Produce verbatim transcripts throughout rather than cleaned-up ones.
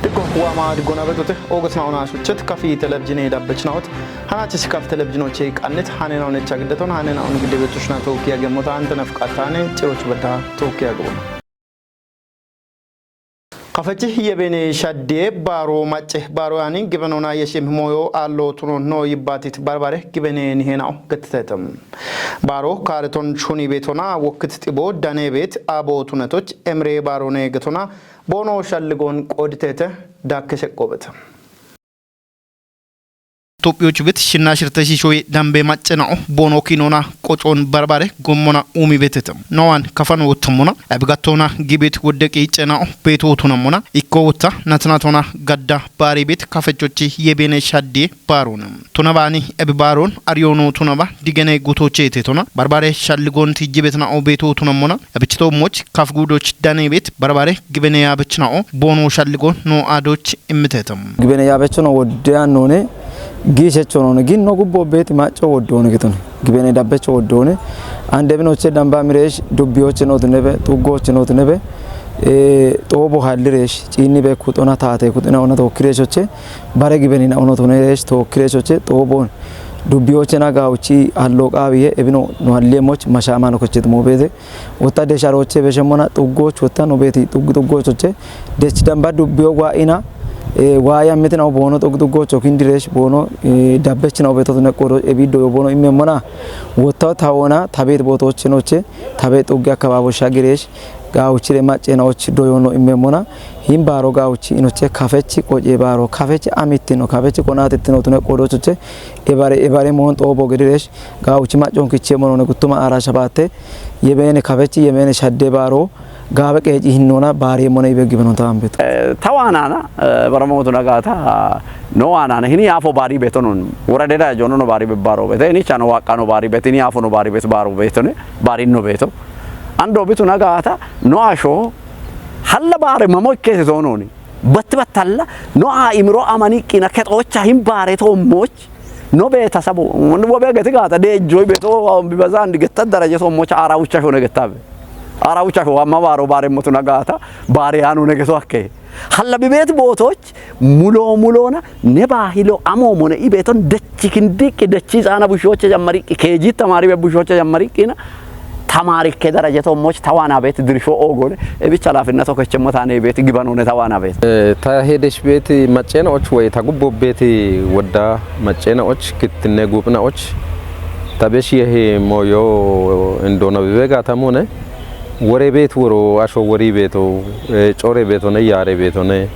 Dikko waama diggona betote, August na ona suchet kafi televizhine dabbech naot, hanachi si kafi televizhinoche qannet, hanena onecha giddeton, hanena on gidde betoshna tookki yagemota ante nafqatane, ciroch bedda tookki yagemota. Kafechi yebene shadde baro macce baro yani gibenona yeshim moyo allo tuno no yibbatit barbare gibene nihenao gettetem. Baro kareton shuni betona wokit xibo dane bet abo tunetoch emre baro ne getona bono shalligon qoditete dakke sheqqobet. Tophiyochu bet shinna shirte shishoy dambe maccenao bono kinona qocon barbare gommona umi betete. Nowan kafan wottamona abigatona gibet wodde qicenao beto tunamona ikko wotta natnatona gadda bari bet kafechochi yebene shadde barone. Tunabani ebi baron aryono tunaba digene gutoche tetona barbare shalligon tijjibetnao beto tunamona. Abichito moch kaf gudoch dane bet barbare gibene abichnao bono shalligo no adoch immitetem. Gibene yabechono wodde annone gisechono gin no gubbo beti macco woddone gitone. Gibene dabbecho woddone ande binoche damba miresh dubbiyoche no tunebe tuggoche no tunebe e tobo halliresh cinni be kutona tate kutina ona to kiresoche bare gibene na ono tuneresh to kiresoche tobon dubbiyoche na gauchi allo qawiye ebino no halle moch mashamano kochit mobede. Wotta desharoche beshemona tuggoch wotta no beti tuggi tuggochoche dech damba dubbiyo gwa'ina e waya mitina bono tuggi tuggocho kindiresh bono e dabbechina obeto ne qoro ebido bono imemona wotta tawona tabet botoche noche tabet tuggi akababo shagiresh gauchire maccena och doyono imemona him baro gauchi inoche kafechi qoje baro kafechi amittino kafechi qonatettino tune qorochoche ebare ebare mon tobo gediresh gauchi maccon kiche monone guttuma ara shabate yebene kafechi yebene shadde baro gabe qeji hinnona bari mone ibe gibeno tambeto. Tawanana baramotu nagata no anana hini afo bari betonon wora deda jono no bari be baro bete ni chano wakano bari bete ni afo no bari bete baro betone bari no beto ando bitu nagata no asho halla bare mamo ikkese tononi batti battalla no a imro amani qina ketocha him bare to moch no beta sabo wobe gati gata de joy beto bibaza andi getta daraja to moch ara ucha shone gettabe ara ucha sho amma baro bare motu nagata bare anu ne geto akke halla bibet botoch mulo mulona ne bahilo amo mone ibeton dechi kindik dechi zana bushoche jammari keji tamari be bushoche jammari kina tamari ke daraja to moch tawana bet dirsho ogone e bicha lafinna to kechemo tane bet gibano ne tawana bet. Ta hedesh bet maccena och way ta gubbo bet wodda maccena och kittinne gubna och ta besh yehe moyo indona bibega tamone wore bet woro asho wori beto core beto ne yare beto ne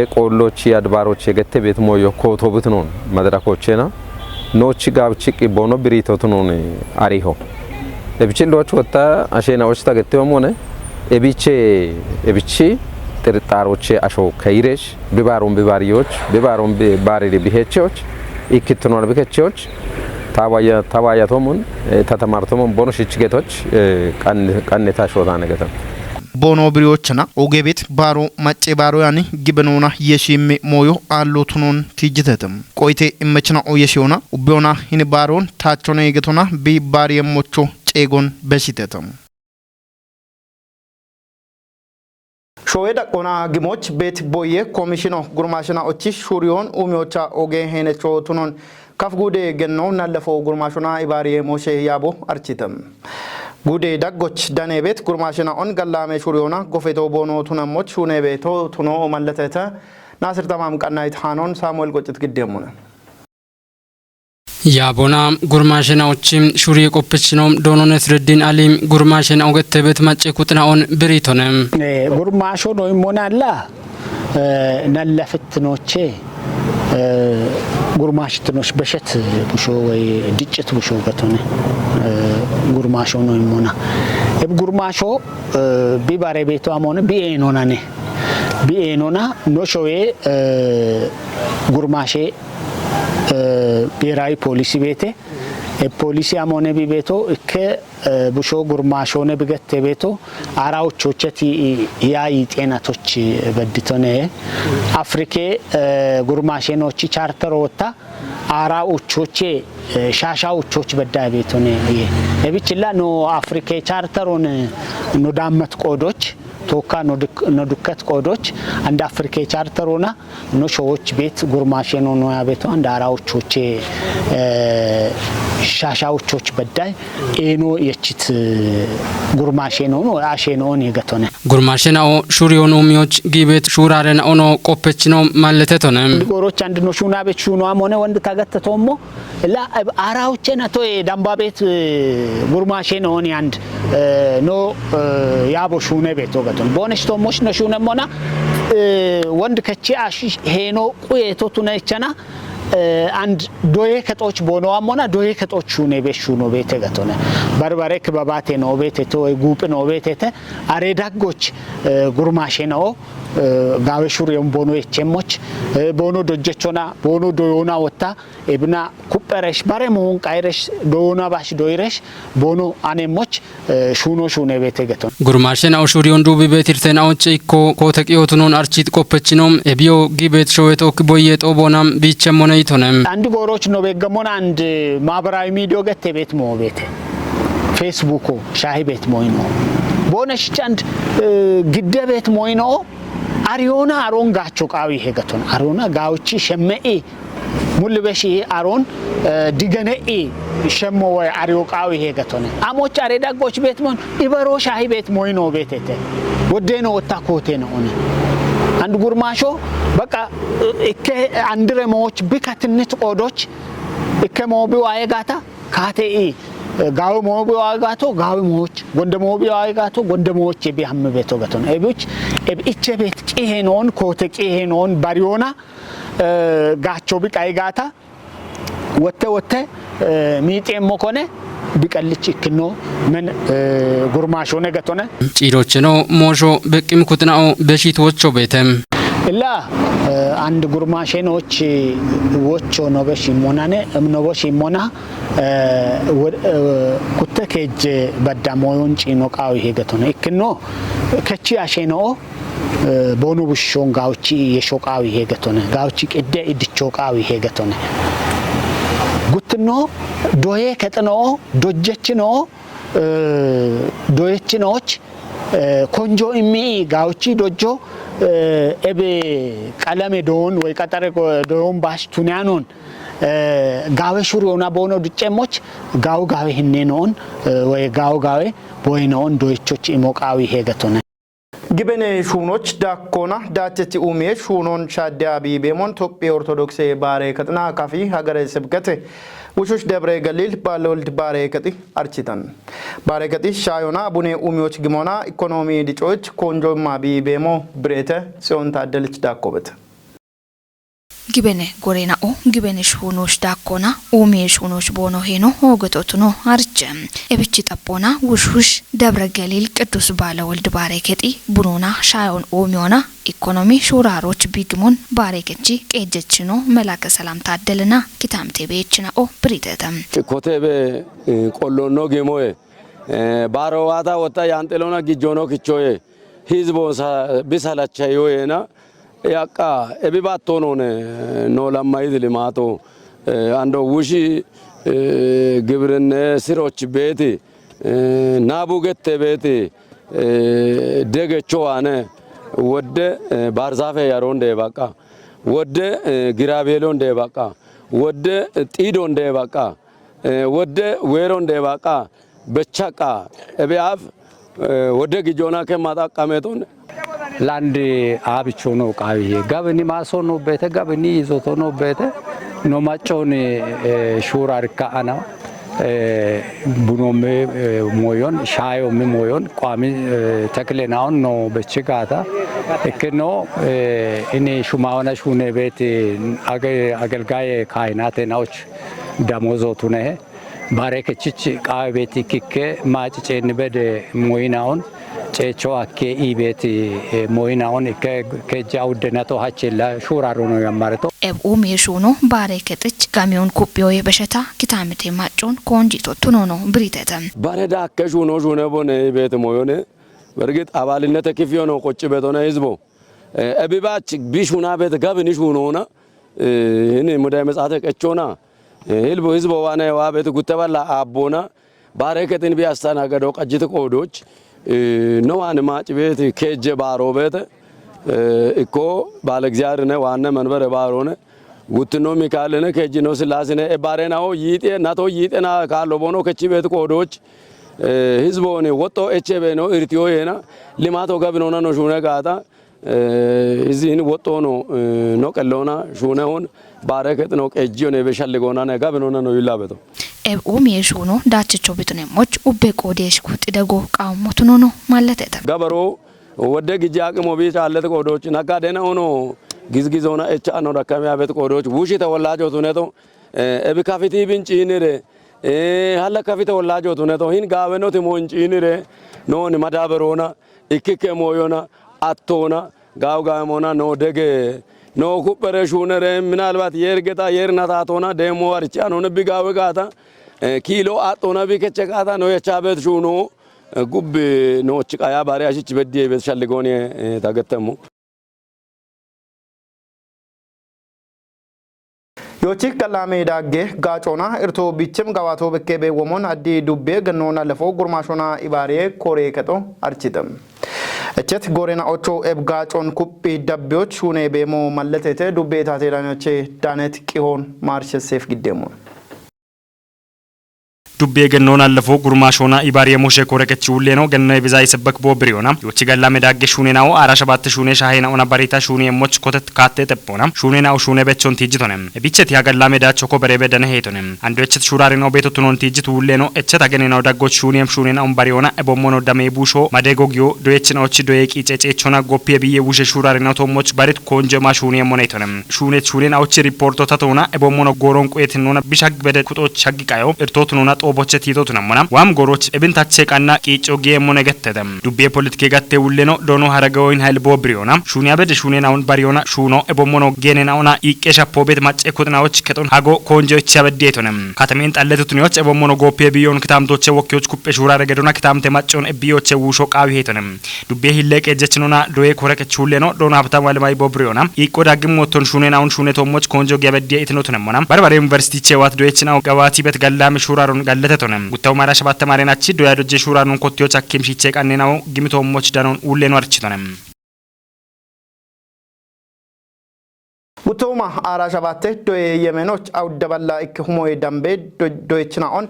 qollochi adbarochi gette bet moyo koto bitnon madra kochena nochi gabchi qibono birito tunon ariho. Ebichi loch wotta ashena ochta gette omone ebiche ebichi tirtaroche asho kairesh bibaron bibariyoch bibaron bibariri bihechoch ikitnon bikechoch tawaya tawaya tomun tatamartomon bono shichigetoch qanne qanne tasho tane getan. Bono biriyochana ogebet baro macce baro yani gibenona yeshimme moyo allo tunon tijitetem. Qoyte immechna o yeshiyona ubbeona hini baron tachone getona bi bari emmocho cegon besitetem. Showe daqqona gimoch bet boye komishino gurmashina ochi shuriyon umyocha oge henecho tunon kaf gude genno nallefo gurmashona ibariye moshe yabo architem. Gude daggoch dane bet gurmashina on gallame shuriyona gofeto bono tunamoch shune beto tuno malletete. Nasir tamam qannayt hanon Samuel Qoccit giddemuna. Yaabona gurmaashena ochi shurii qoppechino doono Nesreddin Ali gurmaashena ogettebet macce kuxina on biritone. Gurmaasho no immonalla nallafitinoche gurmaashitinoch beshet busho way diccit busho gatone gurmaasho no immona. Eb gurmaasho bi bare beto amone bi enonane bi enona no showe gurmaashe ብሔራዊ ፖሊሲ ቤቴ ፖሊሲ አሞነ ቢቤቶ እከ ብሾ ጉርማሾነ ብገቴ ቤቶ አራ ኡቾቸት ያይ ጤናቶች በድቶነ አፍሪኬ ጉርማሼኖች ቻርተር ወታ አራ ኡቾቼ ሻሻ ኡቾች በዳ ቤቶነ እብችላ ኖ አፍሪኬ ቻርተሮን ኖ ዳመት ቆዶች Tookka no duk-, no dukkat qoodoch and Afrike charterona no showoch beet gurmaashe no no yaabeto and aarawochoche, eh, shashawochoch bedday eeno yechit, eh, gurmaashe no no ashe no on yegatone. Gurmaashe na'o shuriyon umiyoch gibeet shurare na'o no qoppechino malletetone. Goroch and no shuna beet shuno amone wend tagattetommo La, eh, aarawoche na to, eh, damba beet, eh, gurmaashe no oni and, eh, no, eh, yaabo shune beeto gaton. Bonesh to mosh no shune mona, eh, wond kechi ash heno quye to tuna ichana, eh, and doye ketoch bono amona, doye ketoch shune be shuno beete gatone. Barbare kibabate no beete to, eh, gupe no beete te, are daggoch, eh, gurmaashe no, eh, gawe shuriyon bono echemoch, eh, bono dojjechona, bono doyona wotta, Ebina kupheresh bare muhun qayresh doona bash doiresh bono anemoch, eh, shuno shune beete geton. Gurmaashe na'o shuriyon dubi beetirte na'oche ikko kote qiyotunon archit qoppechino ebiyo gibeet showet ok boyye to bonam biiche mone itone. And goroch no beggamon and, eh, maabarawi midiyo gette beet mo beete. Facebook o, shahi beet moyno. Bonesh chand, eh, gidde beet moyno. Ariyona aron gaacho qaawi hegaton. Arona gaawchi shemme'i Mulli beshi aron, eh, digane i shemmo way ariyo qaawi hegatone. Amoch are daggoch beet mon, ibaro shahi beet moyno beetete. Woddeno wotta kooteno one. And gurmaasho, baka, eh, ikke andire mooch bika tinnit qoodoch, ikke moobi waye gaata, kaate i, eh, gaawe moobi waye gaato, gaawe mooch, gonde moobi waye gaato, gonde mooch ebi hamme beeto gaton. Ebuch, eb iche beet qihe non, koote qihe non, bariyona, eh, gaacho biqay gaata, wotte wotte, eh, miixeemmo kone, biqallich ikkino men, eh, gurmaashone gatone. Ciirocheno moosho beqqim kutina'o beshit wocho beete. Illa, eh, and gurmaashenoch wocho no beshi monane, no boshi mona, eh, wod-, eh, kutte keejje badda moyon ciino qaawi hegatone. Ikkino kechi asheno, eh, bono bushshon gaawchi yesho qaawi hegatone, gaawchi qidde idicho qaawi hegatone. Guttino doye kexino, dojjechino, eh, doyechinoch, eh, konjo immi gaawchi dojjo, eh, ebe qalame doon, way qaxare ko-, doon bash tunyanon, eh, gaawe shuriyona bono duccemoch, gaawu gaawe hinnenon, eh, way gaawu gaawe boynon doyechoch imo qaawi hegatone. Gibene shuunoch daakkona, daachechi umiye shuunon shaadde abiy beemon Tophi Ortodokse baare kaxina kafi hagare sibkete wushush Debre Galil Baale Wold baare kaxi architan. Baare kaxi shaayona bune umiyoch gimona ikonomi dicoch konjo ma abiy beemo Birete Tsiyon Taaddelich daakkobet. Gibene gorena'o, gibene shuunosh daakkona, umiye shuunosh boono heeno, hoogototuno hariche. Ebichi xaphoona, wush wush, Debre Galil, Qiddus Baale Wold baare kexi, bunona, shaayon umiyoona, ikonomi, shuuraaroch biigimon, baare kechi, qeejjechino, Melake Selam Taaddelena, kitaamte beechina'o, biritete. Kotebe, eh, qollono gimoye, eh, baaro waata wotta yaanxilona gijjono kichoye, hizbon sa-, bisalachayoyena, Yaqqa, ebi baatto noone, noo lammayiti limaato, eh, ando wushi, eh, gibrinne siroch beeti, eh, naabu gette beeti, eh, degecho waane, wodde, eh, baarzaafe yaroon dee baqqa, wodde, eh, giraabeeloon dee baqqa, wodde, eh, xiidoon dee baqqa, eh, wodde weeroon dee baqqa, Bechaqa, ebe af, eh, wode gijona ke maxaqameton. Landi abichuno qawiye. Gabini maso no bete, gabini izoto no bete. No machoni, eh, shura rika ana. Eh, buno me, eh, moyon, shayo me moyon, kwami, eh, tekle naon no bechigata. Ekeno, eh, ini shumawana shune beti age-, agelgaye kainate naoch damozo tunehe. Bare kechich qaawe beeti kikke maaci ceenni bede moyinaon, ceecho akke ii beeti, eh, moyinaon ikke kejja uddenato hachilla shuurarono yammareto. Eb umiye shuuno bare kexich gamiyon kuphiyo ye besheta kitamite maccon koonjito tunono biritete. Bare daakke shuuno shuune bone ii beeti moyone. Bergit abalinnete kifiyo no qocci betone hizbo. Eh, ebi baach bi shuuna beete gabini shuunona. Eh, hini mudaye metsate qechona. Eh, hilbo hizbo wane wa beeti gutte balla abbona. Bare ketin bi astana gado qajjit qoodoch. Nowaani maaci beeti keejje baaroo beete ikko baale Egzaabiheerine waanne manbere baaroone guttino Mikaa'eeline keejjino Sillaasine ebbaarenaho yiixe nato yiixena kaallo boono kechi beeti qoodooch hizbooni woxxo eche beeno irtiyo yeena limaato gabinona no shuune gaata izin woxxoono no qelloona shuunehon baare kexino qeejjiyone be shalligoonane gabinona no yilla beto. Eb umiye shuuno daachicho bitunemmoch ubbe qoodeesh kuxxidego qaammotunono malletete. Gabaro wodde gijji aqimo bi caallete qoodooch naggaadena ono gizgizoona echa ano dakkame abet qoodooch wushite wollaajootuneto ebi kafiti binciinire halla kafite wollaajootuneto hin gaawenoti moinciinire nooni madaaberoona ikkikke mooyona attoona gaawu gaamona no dege no kuphere shuunere minalbat yeer geta yeer natatona deemo warchi anone bi gaawe gaata kiilo axxona bi keche gaata no yecha bet shuuno gubbi noochi qaya bare ashich beddiye bet shalligooni tagettemo. Yoochi gallame dagge gaacoona irto bichim gawaato bekke be womon addi dubbe gennoona lefo gurmaashona ibaariye koore kexo archite. Echet goorena ocho eb gaacoon kuphi dabbiyoch shuune beemo malletete dubbe taate danoche daanet qihoon maarshe seef giddeemo. Dubbi egennoon allafoo gurmaashoona ibaariye moshe koreqechi uulleeno genno ebiza isebbek boo biriyoona yochi gallame daagge shuuneenao aara shabatte shuune shaheena ona barita shuuni emmoch kotet kaatte xeppoona shuuneenao shuune bechon tiijjitone ebicheti ha gallame daacho ko bereebe dane heetone ando echet shuuraarinao beetotunoon tiijjitu uulleeno echet hageneenao daggoch shuuni em shuuneenaon bariyoona ebommono damee buusho madeego giyo doyechinaochi doyee qiice ceechona goppi ebiye wushe shuuraarinao toommoch barit koonjo ema shuuni emmone itone shuunet shuunen awchi riporto tatona ebommono gooron quyetinona bishag bede kuxoch haggi qayo irtotunona xooboche tiitotunammona waam gooroch ebintache qanna qiicco giemmone gettete dubbiye politike gatte ulleno doono haragawoyin hayil boo biriyona shuuniya bede shuunen awun bariyona shuuno ebommono geenenaona iiqqe shappo bet macce kuxinawoch kexon hago koonjo ichi abeddiyeetone katamen xalletutuniyoch ebommono gooppiye biyon kitamtoche wokkiyoch kuppe shuurare gedona kitamte maccon ebbiyoche wuusho qaawi heetone dubbe hille qeejjechinona doye koreqe chuulleno doona habtamu alemay bobriyona iqqo daggim wotton shuunen awun shuune toommoch koonjo giyabeddiya itinotunemmona barbare yuniversiti cheewat doyechinaw gawaati bet gallame shuuraron galletetone guttawu mara shabatte maarenachi doya dojje shuuranon kottiyoch akkim shiiche qannenawo gimi toommoch danon uulleno architone Guttooma aara shabatte doye yemenoch awudda balla ikke humoye dambe doyechina'on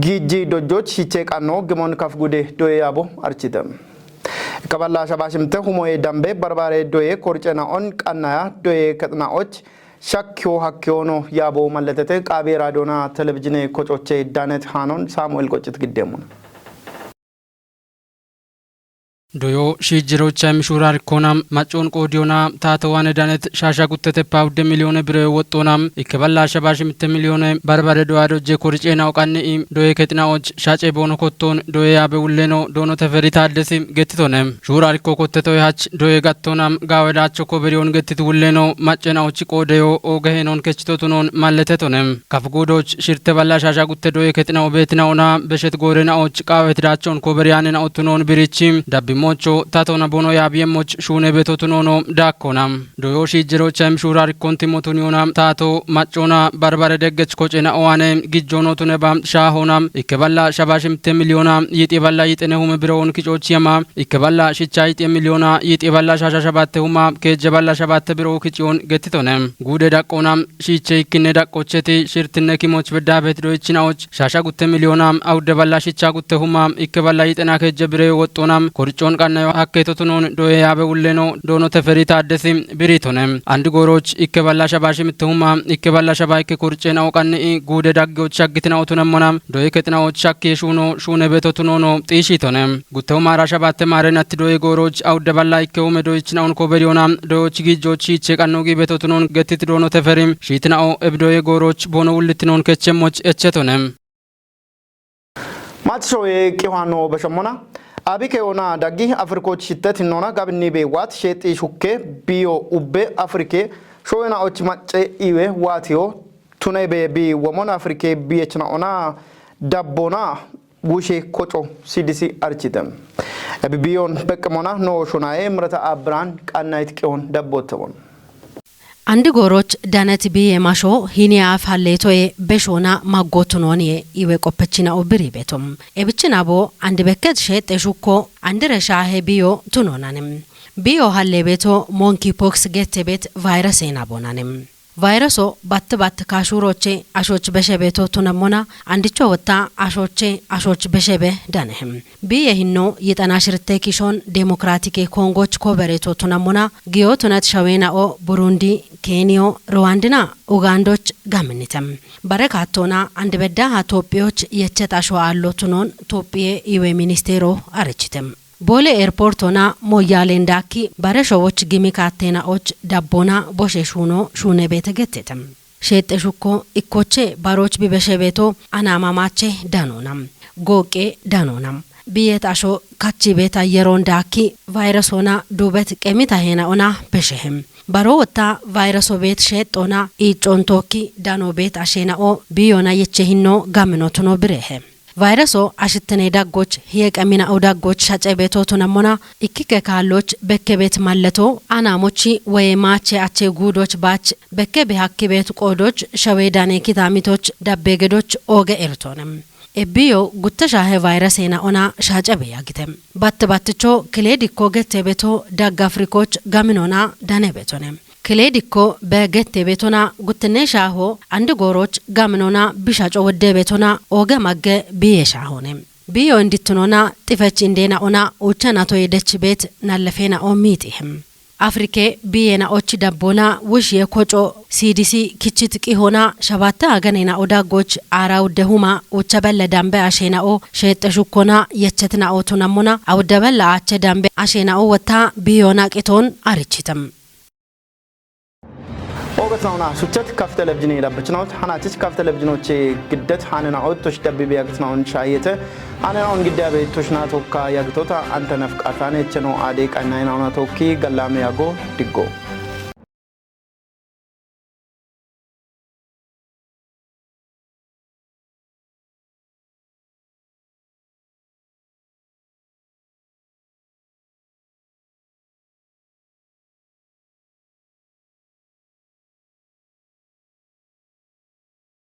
giijji dojjoch hiche qanno gimon kaf gude doye yaabo archite. Ikka balla shabashimte humoye dambe barbare doye korcena'on qannaya doye kexna'och shakkiyo hakkiyono yaabo malletete qaabe raadiyona televizhine kocoche danet haanon Saamu'el Qoccit giddeemmona. Doyo shiijjirocha mishuurar kona maccoon qoodiyona taato waane danet shaasha guttete pawude miliyoone bire woxxoona ikke balla shabash mitte miliyoone barbare do'a dojje koriceena oqanni'i doye kexinaoch shace boono kottoon doye yaabe wulleno doono teferi taaddesi gettitone shuurar ikko kottetoy hach doye gattoona gaawe daacho koberiyoon gettit wulleno maccenaoch qoodeyo ooge heenoon kechitotunoon malletetone kaf guudoch shirte balla shaasha gutte doye kexinawo beetinaona beshet goorena'och qaawet daachon koberiyaanena ottunoon birichi dabbimocho tatona bono yaabiyemmoch shuune betotunoono daakkona doyo shiijjerocha imshuurar ikkonti motuniyona taato maccona barbare deggech kocena owaane gijjoonotune ba shaahona ikke balla shabash mitte miliyoona yixi balla yixene hume biroon kicoch yema ikke balla shicha yixi miliyoona yixi balla shaasha shabatte huma keejje balla shabatte biro kiciyon gettitone guude daqqona shiiche ikkinne daqqocheti shirtinne kimoch beddaabet doyichinaoch shaasha gutte miliyoona awudde balla shicha gutte huma ikke balla yixena keejje bire woxxona koricon qannayo hakketotunon doye yaabe wulleno doono teferi taaddesi biritone andi gooroch ikke balla shaba shimitte huma ikke balla shaba ikke koricena oqanni'i guude daggeyoch shaggitina otunemmona doye kexinaoch shakkiye shuuno shuune betotunono xiishitone gutte huma ara shabatte maarenatti doye gooroch awudde balla ikke hume doyichinaon koberiyoona doyoch giijjoch hiiche qanno gi betotunon gettit doono teferi shiitina'o ebidoye gooroch boono wullittinon kechemmoch echetone Matishoye qihoano beshommona abike ona daggi afrikoch shittet nona gabinni be wat sheexi shukke biyo ubbe afrike shoyena och macce iwe watiyo tune be bi womon afrike biyechna ona dabbona wushe koco sidisi archite ebi biyon beqqemona no shonaye mrata abran qannayt qiyon dabbottebon Andi gooroch danet biye masho hini af halleetoye beshona maggotunonie iwe qoppechina'o biri beto. Ebichinabo andi bekket sheexxe shukko andire shaahe biyo tunonane. Biyo halle beto monkeypox gette bet virus enabonane. Viruso batt batt kashuroche ashoch beshe beto tunamona andicho wotta ashoche ashoch beshe be danehem. Biye hinno yixana shirte kishon Demokratike Kongoch kobereto tunamona giyo tunat Shawena'o Burundi, Keniyo, Rwandina, Ugandoch gaminitem. Bare kattona andibeddaha Tophiyoch yechet asho allo tunon Tophiye iwe ministero arechitem. Boole airportona Moyyalen daakki bare showoch gimi kattena och dabbona boshe shuno shune bete gettetem. Sheexxe shukko ikkoche baroch bibeshe beto anamamache danona. Gooqqe danona. Biyet asho kachi bet ayeron daakki virusona dubet qemita hena ona beshehem. Baro wotta viruso bet sheexxona iiccon tokki dano bet ashena'o biyona yeche hinno gamino tuno birehe. Viruso ashittene daggoch hiye qemina'o daggoch shace beto tunamona ikkike kaalloch bekke bet malleto anamochi woye maache ache guudoch baach bekke be hakki bet qoodoch shawe dane kitamitoch dabbe gedoch ooge ertonem. Ebbiyo gutte shaahe virus ena ona shaace be yagite. Batte batticho kile dikko gette beto dagga Afrikoch gaminona dane betone. Kile dikko be gette betona guttene shaaho andi gooroch gaminona bishaco wodde betona ooge magge biye shaahone. Biyo indittunona xifech indena ona ucha nato yedech bet nallefena o miitihem. Afrike biyena och dabbona wush ye koco C D C kichit qihona shabatta aganena oda goch ara udde huma ucha belle dambe ashena o sheexxe shukkona yechetna o tunamona awudde bella ache dambe ashena o wotta biyona qiton arichitem. Ogatnauna shuchat kaf televizhini dabbachnaut hanatich kaf televizhinoche giddet hanena ottosh dabbi biyagtnaun shayete hanena on giddabe toshna tokka yagtota antanaf qatane cheno ade qanayna ona tokki gallame yago diggo.